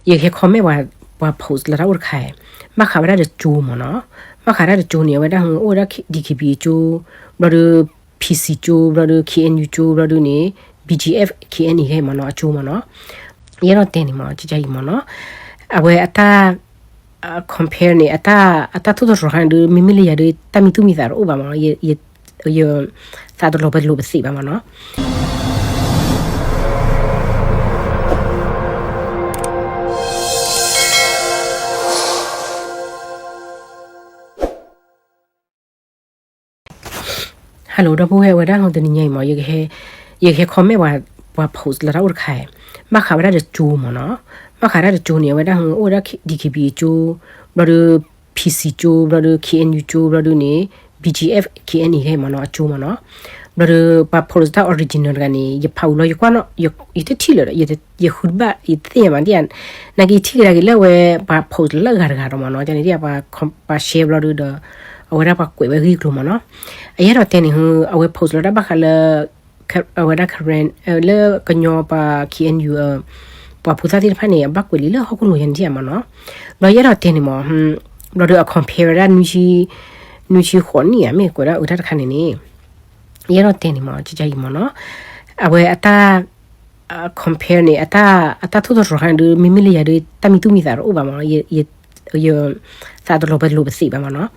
ယကဟဲ comment ပှၤ ပှၤ post လၢတၢ်အိၣ်တခါ, ဘၣ်ဃးဝဲဒၣ်ဒီးကၠိမ့ၢ်နီၤ, ဘၣ်ဃးဒၣ်ဒီးကၠိန့ၣ် အဝဲဒၣ်ဟူအိၣ်ဝဲဒၣ် ဒီး ဘျီဒီး PC ကၠိ ဘျီဒီး KNU ကၠိ ဘျီဒီးန့ၣ် BGF KNA မ့ၢ်နီၤ အကၠိမ့ၢ်နီၤ, ယအဲၣ်ဒိးတဲန့ၣ်မ့ၢ် ကကအံၤမ့ၢ်နီၤ, အဝဲအတၢ် compare န့ၣ် အတၢ် အတၢ်သူၣ်တတြီၤခါန့ၣ်ဒီး မ့မ့ၢ်လၢယၤဒီး တၢ်မံသူၣ်မံသးတအိၣ်ဘၣ်မ့ၢ်နီၤ, ယ ယ သးတလီၤပလိာ်ပသ့ဘၣ်မ့ၢ်နီၤ. Hello ဒီပုၢ်ဝဲၢ် အဝဲဒၣ်ဟူတနံၤညါအံၤမ့ၢ် ယကဟဲ comment ပှၤ ပှၤ post လၢတၢ်အိၣ်တခါ, ဘၣ်ဃးဝဲဒၣ်ဒီးကၠိမ့ၢ်နီၤ, ဘၣ်ဃးဒၣ်ဒီးကၠိန့ၣ် အဝဲဒၣ်ဟူအိၣ်ဝဲဒၣ် ဒီး ဘျီဒီး PC ကၠိ ဘျီဒီး KNU ကၠိ ဘျီဒီးန့ၣ် BGF KNA မ့ၢ်နီၤ အကၠိမ့ၢ်နီၤ, ဘျီဒီးပှၤ post တၢ် original တဂၤန့ၣ် ယဖးအူလီၤ ယကွၢ်နီၤ ယတထံၣ်လၢၤဒီး ယဃုတဘၣ် ယတသ့ၣ်ညါဘၣ်ဒ်ဧါ, နာ်က့ထံၣ်ကဒါက့ၤလၢအဝဲ ပှၤ post လၢအဂၤတဂၤဒီးမ့ၢ်နီၤ, န့ၣ်ဒ်ပှၤ share ဘျီဒီး အဝဲဒၣ်ပှၤကွဲးဝဲဂ့ၢ်ကျိၤမ့ၢ်နီၤ, အယအဲၣ်ဒိးတဲန့ၣ်ဟူ အဝဲ post လၢတၢ်ဘၣ်ဃးလၢ အဝဲဒၣ် Karen လၢကညီပှၤ KNU ပှၤဖိသၣ်သ့ၣ်တဖၣ်န့ၣ် အဘၣ်ကွဲးလံလၢဟီၣ်ခိၣ်လိၤယါန့ၣ်ထံၣ်မ့ၢ်နီၤ, ဘျီယအဲၣ်ဒိးတဲန့ၣ်မ့ၢ်, ဘျီဒီးအ compare ဝဲဒၣ် နွံဆံဃိးနံၣ်ဧါ မ့ၢ်ကွဲးဒၣ်အုးတၢ်တခါန့ၣ်န့ၣ်, ယအဲၣ်ဒိးတဲန့ၣ်မ့ၢ် ကကအံၤမ့ၢ်နီၤ, အဝဲအတၢ် compare န့ၣ် အတၢ် အတၢ်သူၣ်တတြီၤခါန့ၣ်ဒီး မ့မ့ၢ်လၢယၤဒီး တၢ်မံသူၣ်မံသးတအိၣ်ဘၣ်မ့ၢ် ယ သးတလီၤပလိာ်ပသ့ဘၣ်မ့ၢ်နီၤ,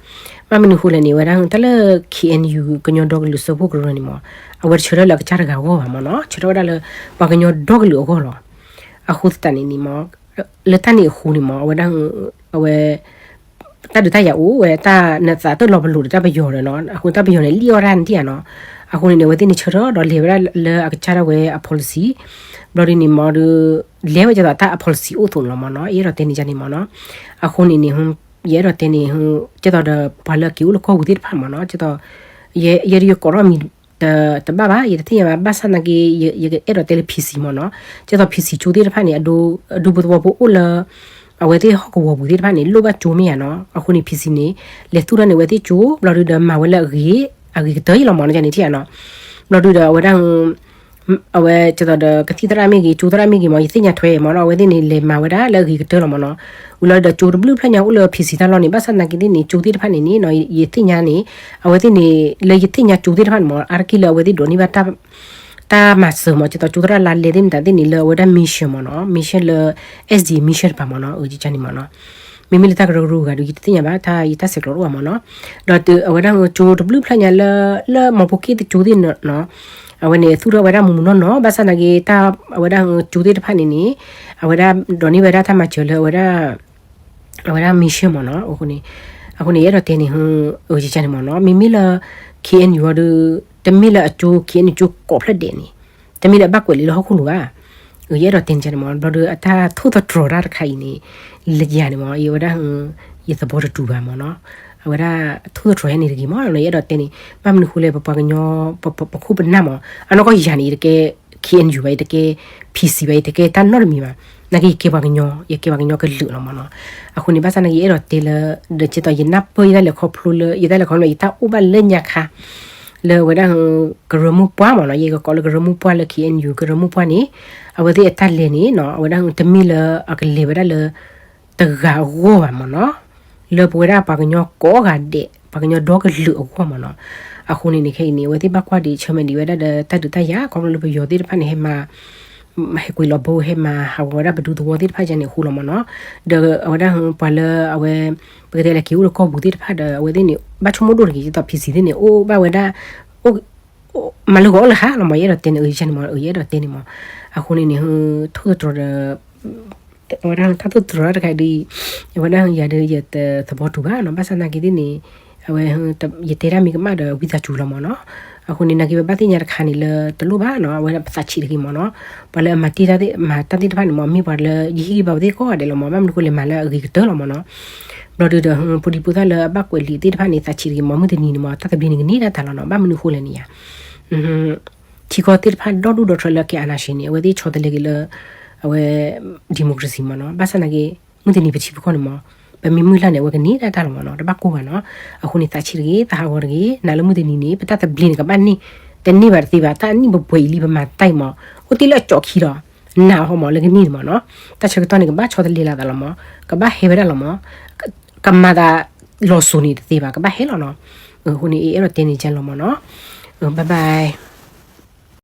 ဘၣ်မနုၤဃိလဲၣ်န့ၣ် အဝဲဒၣ်တၢ်လၢ KNU ကညီဒီကလုာ်စၢဖှိၣ်ကရၢန့ၣ်မ့ၢ် အဝဲတဆၢထၢၣ်လၢအကစၢ်တဂၤအဂီၢ်ဘၣ်မ့ၢ်နီၤ, ဆၢထၢၣ်ဝဲဒၣ်လၢ ပှၤကညီဒီကလုာ်အဂီၢ်လီၤ, အဃိသတးန့ၣ်န့ၣ်မ့ၢ် လၢတၢ်န့ၣ်အဃိန့ၣ်မ့ၢ် အဝဲဒၣ် အဝဲ တၢ်ဒုးတၢ်ယၤအိၣ်ဝဲ တၢ်နသးတလီၤပလိာ်ဒီးတၢ်ပယီၤဒီးနီၤ, အဃိတၢ်ပယီၤန့ၣ် လံၣ်အီၣ်တၢ်န့ၣ်ထံၣ်ဧါနီၤ, အဃိန့ၣ်န့ၣ် အဝဲသ့ၣ်န့ၣ်ဆၢထၢၣ်ဒီးလဲၤဝဲဒၣ်လၢအကစၢ်ဒၣ်ဝဲအ policy, ဘျီဒ်န့ၣ်မ့ၢ်ဒီး လဲၤဝဲကဲသိးတၢ်အ policy အိၣ်သိးန့ၣ်လီၤမ့ၢ်နီၤ, ယအဲၣ်ဒိးတဲန့ၣ်ယါန့ၣ်မ့ၢ်နီၤ, အဃိန့ၣ်န့ၣ် ယအဲၣ်ဒိးတဲန့ၣ် ကဲသိးဒီးပှၤလၢအက့ၤအိၣ်လၢကီၢ်ပူၤသ့ၣ်တဖၣ်မ့ၢ်နီၤ, ကဲသိး ယဲဒၣ်ယကိးထီၣ်မံၤ တဘၣ်ဘၣ် ယတသ့ၣ်ညါဘၣ် ဘၣ်ဆၣ်သနာ်က့ ယအဲၣ်ဒိးတဲလၢ PC မ့ၢ်နီၤ, ကဲသိး PC ကၠိသ့ၣ်တဖၣ်န့ၣ် အဒိ အဒူဖိသဝီဖိအိၣ်လၢ အဝဲသ့ၣ်ဟီၣ်ကဝီၤပူၤသ့ၣ်တဖၣ်န့ၣ် လိၣ်ဘၣ်ကၠိမ့ၢ်ဧါနီၤ, အဃိန့ၣ် PC န့ၣ် လဲၤသူၣ်ထီၣ်န့ၢ်အဝဲသ့ၣ်ကၠိ ဘျီဒုဒီးမၤဝဲလၢအဂ့ၤ အဂ့ၤကတၢၢ်အံၤလီၤမ့ၢ်နီၤ, န့ၣ်ထံၣ်ဧါနီၤ, ဘျီဒုဒီးအဝဲဒၣ် အဝဲကဲသိးဒီးကသံၣ်သရၣ်မ့ၢ်ဂ့ၤ ကၠိသရၣ်မ့ၢ်ဂ့ၤမ့ၢ် ယသ့ၣ်ညါထွဲမ့ၢ်နီၤ, အဝဲသ့ၣ်န့ၣ်လဲၤမၤဝဲဒၣ်လၢအဂ့ၤကတၢၢ်လီၤမ့ၢ်နီၤ, ဝံၤလီၤဒီးကၠိတဘျုးဖျၢၣ်ညါအိၣ်လၢ PC တၢ်လီၢ်န့ၣ် ဘၣ်ဆၣ်သနာ်က့သ့ၣ်န့ၣ် ကၠိသ့ၣ်တဖၣ်န့ၣ်န့ၣ် ယသ့ၣ်ညါန့ၣ် အဝဲသ့ၣ်န့ၣ် လၢယသ့ၣ်ညါကၠိသ့ၣ်တဖၣ်န့ၣ်မ့ၢ် အါတက့ၢ်လၢအဝဲသ့ၣ်ဒိးန့ၢ်ဘၣ် တၢ်မၤစၢၤမ့ၢ် ကဲသိးကၠိသရၣ်လါလဲသ့ၣ်မတၤသ့ၣ်န့ၣ် လၢအဝဲဒၣ် mission မ့ၢ်နီၤ, mission လၢ SD mission တပၤမ့ၢ်နီၤ, အန့ၣ်မ့ၢ်နီၤ, မ့မ့ၢ်လၢတၢ်ကရၢကရိဂၤဒီး ယတသ့ၣ်ညါဘၣ် တၢ်ယတၢ်ဆဲးကျိးတအိၣ်ဘၣ်မ့ၢ်နီၤ, ဒီးအဝဲဒၣ်ကၠိတဘျုးဖျၢၣ်ညါလၢ လၢမီဖိက့ၣ်တကၠိသ့ၣ်နီၤ, အဝဲန့ၣ် သူၣ်ထီၣ်ဝဲဒၣ်မူမူနီၢ်နီၢ် ဘၣ်ဆၣ်သနာ်က့ တၢ် အဝဲဒၣ်ကၠိသ့ၣ်တဖၣ်န့ၣ်န့ၣ် အဝဲဒၣ်ဒိးန့ၢ်ဝဲဒၣ်တၢ်မၤစၢၤလၢအဝဲဒၣ် အဝဲဒၣ် mission မ့ၢ်နီၤ, အဃိန့ၣ် အဃိန့ၣ် ယအဲၣ်ဒိးတဲန့ၣ် အန့ၣ်မ့ၢ်နီၤ, မ့မ့ၢ်လၢ KNU အီၤဒီး တမ့ၢ်လၢအကၠိ KNU ကၠိကိးဖျၢၣ်ဒဲးန့ၣ် တမ့ၢ်လၢအဘၣ်ကွဲးလံလၢဟီၣ်ခိၣ်လိၤဘၣ်, ယအဲၣ်ဒိးတဲန့ၣ်မ့ၢ် ဘျီဒီးအတၢ်သူၣ်တတြီၤတၢ်တခါအံၤန့ၣ် လၢယၤန့ၣ်မ့ၢ် ယဝဲဒၣ် ယသဘောတတူပါမ့ၢ်နီၤ, အဝဲဒၣ်သူၣ်တတြီၤယၤန့ၣ်တဂ့ၤမ့ၢ်နီၤ, ယအဲၣ်ဒိးတဲန့ၣ် ဘၣ်မနုၤဃိလဲၣ် ပပှၤကညီ ပခိၣ်ပနၢ်မ့ၢ် အနီၢ်ကီၢ်ယၤန့ၣ် ယတကဲ KNU ဘၣ် ယတကဲ PC ဘၣ် ယတကဲတၢ်နီတမံၤဘၣ်, နာ်က့ယကဲပှၤကညီ ယကဲပှၤကညီကလုာ်လီၤမ့ၢ်နီၤ, အဃိန့ၣ် ဘၣ်ဆၣ်နာ်က့ယအဲၣ်ဒိးတဲလၢ ဒီးကဲသိးယနၢ်ပၢၢ်ယတၢ်လဲၤခီဖျိလၢ ယတၢ်လဲၤခီဖျိလၢ ယတၢ်အိၣ်ဘၣ်လၢညါခါ လၢအဝဲဒၣ် ကရၢမိၢ်ပှၢ်မ့ၢ်နီၤ, ယကကိးလၢကရၢမိၢ်ပှၢ်လၢ KNU ကရၢမိၢ်ပှၢ်န့ၣ် အဝဲသ့ၣ်အတၢ်လဲၤန့ၣ်နီၤ အဝဲဒၣ်တမ့ၢ်လၢအကလဲၤဝဲဒၣ်လၢ တဂၤအဂီၢ်ဘၣ်မ့ၢ်နီၤ, လၢပဝဲဒၣ်ပှၤကညီကိးဂၤဒဲး ပှၤကညီဒီကလုာ်အဂီၢ်မ့ၢ်နီၤ, အဃိန့ၣ်န့ၣ် ခဲအံၤန့ၣ် အဝဲသ့ၣ်ဘၣ်ကွၢ်ဒံးဆၢမဲာ်ဒံးဝဲဒၣ်ဒီးတၢ်ဒုးတၢ်ယၤ ခီဖျိလၢပယီၤသ့ၣ်တဖၣ်န့ၣ် ဟဲမၤ ဟဲကွံာ်လီၤဘိ ဟဲမၤဟးဂီၤဝဲဒၣ်ပဒူသဝီသ့ၣ်တဖၣ်ယါန့ၣ်အဃိလီၤမ့ၢ်နီၤ, ဒီးအဝဲဒၣ်ပှၤလၢအဝဲ ပကတဲလၢက့ၤအိၣ်လၢကီၢ်ပူၤသ့ၣ်တဖၣ်ဒီး အဝဲသ့ၣ်န့ၣ် ဘၣ်ဆိကမိၣ်ဒိၣ်တဂ့ၤ ဒ်သိး PC သ့ၣ်န့ၣ် အိၣ်ဘၣ်ဝဲဒၣ် အိၣ် မၤလၢဂီၤအိၣ်လၢဟါလီၤမ့ၢ် ယအဲၣ်ဒိးတဲန့ၣ် ယဲန့ၣ်မ့ၢ် ယအဲၣ်ဒိးတဲန့ၣ်မ့ၢ်, အဃိန့ၣ်န့ၣ် ထိၣ်သတြီၤဒီး အဝဲဒၣ်တၢ်ထိၣ်သတြီၤတခါဒ်အံၤ အဝဲဒၣ်ယၤဒီးယတသဘောတူပါနီၤ, ဘၣ်ဆၣ်သနာ်က့သ့ၣ်န့ၣ် အဝဲ ယတဲတၢ်မ့ၢ်ကမၣ်ဒီးဝံသးစူၤလီၤမ့ၢ်နီၤ, အဃိန့ၣ် နာ်က့ပဘၣ်သ့ၣ်ညါတခါန့ၣ်လၢတလိၣ်ဘၣ်နီၤ, အဝဲဒၣ်ပသးဆံးတဂ့ၤမ့ၢ်နီၤ, ပှၤလၢအမၤတ့ၢ်တၢ်သ့ၣ် မၤတၢ်သ့ၣ်တဖၣ်န့ၣ်မ့ၢ် မ့ၢ်ပှၤလၢ ယဟ့ၣ်ဂံၢ်ဘါဝဲသ့ၣ်ကိးဂၤဒဲးလီၤမ့ၢ်, ဘၣ်မနုၤဃိလဲၣ် မၤလၢအဂ့ၤကတၢၢ်လီၤမ့ၢ်နီၤ, ဘျီဒုဒီး ဖိဒံဖိသၣ်လၢအဘၣ်ကွဲးလံာ်သ့ၣ်တဖၣ်န့ၣ် သးဆံးတဂ့ၤမ့ၢ်, မုၢ်တနံၤန့ၣ်မ့ၢ် တၢ်သဘျ့န့ၣ်ကန့ၢ်ဒၣ်တၢ်လီၤနီၤ, ဘၣ်မနုၤဃိလဲၣ်န့ၣ်ယါ ထံကီၢ်သ့ၣ်တဖၣ်ဒီဒူၣ်ဒီထၢလၢကဲအာဏာရှင်န့ၣ် အဝဲသ့ၣ်ဆီတလဲက့ၤလၢ အဝဲ democracy မ့ၢ်နီၤ, ဘၣ်ဆၣ်သနာ်က့ မုၢ်တနံၤပထံပကီၢ်န့ၣ်မ့ၢ် ပမ့ၢ်မုၢ်လၢ်န့ၣ် အဝဲကန့ၢ်ဒၣ်တၢ်လီၤမ့ၢ်နီၤ, တဘၣ်ကိၢ်ဘၣ်နီၤ, အဃိန့ၣ် သးဆံးတဂ့ၤ သးဟးဂီၤတဂ့ၤ, နာ်လၢမုၢ်တနံၤန့ၣ် ပတၢ်သဘျ့န့ၣ်ကဘၣ်န့ၢ်, တန့ၢ်ဘၣ်တသ့ဘၣ်, တၢ်အနံၣ်ပပှဲၤအံၤလံပမၤတၢ်အံၤမ့ၢ် အိၣ်တ့ၢ်လၢအကၠီးခံလီၤ နာ်အီၤမးလၢကနံၣ်န့ၣ်မးနီၤ, တၢ်ဆၢကတီၢ်န့ၣ် ကဘၣ်ဆီတလဲလီၤသးလီၤမး, ကဘၣ်ဟဲဝဲဒၣ်လီၤမး, ကမၤသးလီၤစိၤန့ၣ်တသ့ဘၣ်, ကဘၣ်ဟဲလီၤနီၤ. အဃိန့ၣ် အဲၣ်ဒိးတဲန့ၣ်ကဲလီၤမးနီၤ. Bye bye.